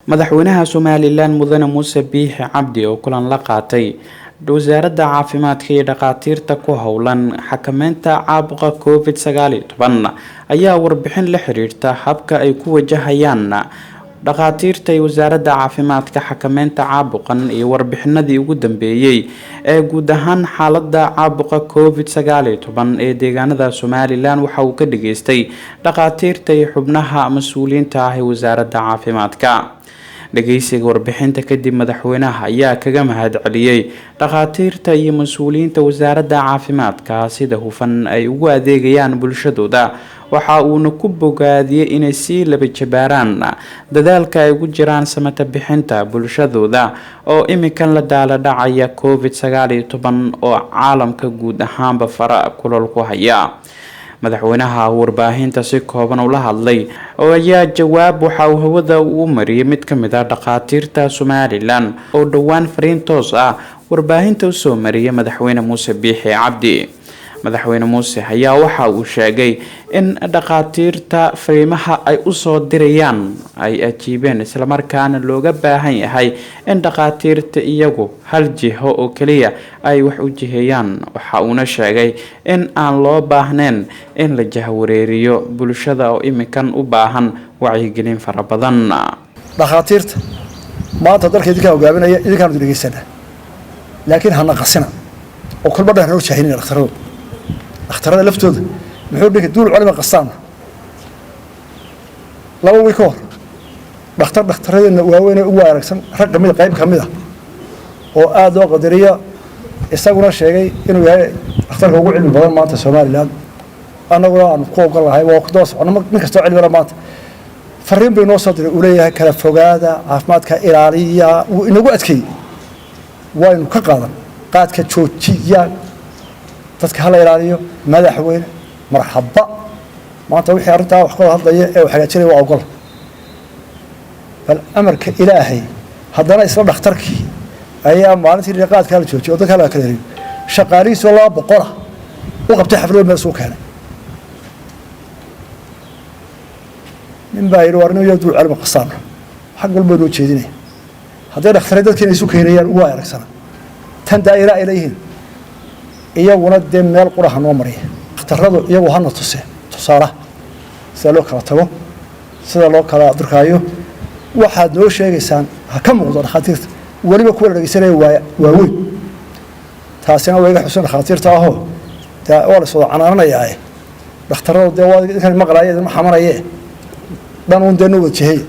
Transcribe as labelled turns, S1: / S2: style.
S1: Madaxweynaha Somalilan Mudane Muuse Biixi Cabdi oo kulan la qaatay wasaaradda caafimaadka iyo dhakhaatiirta ku howlan xakameynta caabuqa Covid-19 ayaa warbixin la xiriirta habka ay ku wajahayaan dhakhaatiirta iyo wasaaradda caafimaadka xakameynta caabuqan iyo warbixinadii ugu dambeeyey ee guud ahaan xaalada caabuqa Covid-19 ee deegaanada Somalilan waxa uu ka dhageystay dhakhaatiirta iyo xubnaha mas-uuliyiinta ah ee wasaaradda caafimaadka. Dhageysiga warbixinta kadib, madaxweynaha ayaa kaga mahadceliyey dhakhaatiirta iyo mas-uuliyiinta wasaaradda caafimaadka sida hufan ay ugu adeegayaan bulshadooda, waxa uuna ku bogaadiyey inay sii laba jabaaraan dadaalka ay ugu jiraan samata bixinta bulshadooda oo imikan la daala dhacaya Covid-19 oo caalamka guud ahaanba fara kulol ku haya. Madaxweynaha warbaahinta si kooban ula hadlay oo ayaa jawaab waxa uu hawada uu mariyay mid ka mid ah dhakhaatiirta Somalilan oo dhowaan fariin toos ah warbaahinta usoo mariyay madaxweyne Muuse Biixi Cabdi. Madaxweyne Muuse ayaa waxa uu sheegay in dhakhaatiirta fariimaha ay usoo dirayaan ay ajiibeen, islamarkaana looga baahan yahay in dhakhaatiirta iyagu hal jiho oo keliya ay wax u jiheeyaan. Waxa uuna sheegay in aan loo baahnayn in la jahwareeriyo bulshada oo iminkan u baahan wacyigelin fara badan.
S2: Dhakhaatiirta maanta dalka idinkaa hogaaminaya, idinkaanu dhegeysana, laakiin hana qasina oo kolba dhan hanoo jaahinina. Dhakhtaradu, dhakhtarada laftooda muxuu dhinka duul culima qastaana. 2 wiil ka hor dhakhtar dhakhtaradeenna waaweyn ee ugu aragsan, rag kamida, qayb ka mid a oo aada loo qadariya, isaguna sheegay inuu yahay dhakhtarka ugu cilmi badan maanta Somaliland, annaguna aanu ku ogol lahay, waa ku daba socono nin kastoo cilmila, maanta fariin bay noo soo diray uu leeyahay kala fogaada, caafimaadka ilaaliya. Wuu inagu adkeeyey, waynu ka qaadan. Qaadka joojiya, dadka hala ilaaliyo. Madaxweyne, marxaba. Maanta wixii arrintaa wax ka wada hadlaya ee uu hagaajinaya waa ogol. Bal amarka Ilaahay, haddana isla dhakhtarkii ayaa maalintii qaadkaa la joojiyay oo dadka la kala heriyo shaqaalihiisoo 200 u qabtay xaflado meel suu keenay. Nin baa yidhi, war nin yo duul celma qasaano, xag walba noo jeedinaya. Hadday dhakhtare dadkiina isu keenayaan waa aragsana tan daa'ira ay leeyihiin, iyaguna dee meel qura ha noo mariya. Dhakhtaradu iyagu hana tuse tusaalaha sida loo kala tago, sida loo kala durkaayo. Waxaad noo sheegaysaan ha ka muuqdo dhakhaatiirta, weliba kuwa la dhegeysanaya waa waaweyn. Taasina waa iga xusan dhakhaatiirta ahoo dee waa la iswada canaananayaa. Dhakhtaradu dee waa idinkan maqlaaya, idinma xamanaye, dhan uun dee noo wada jehey.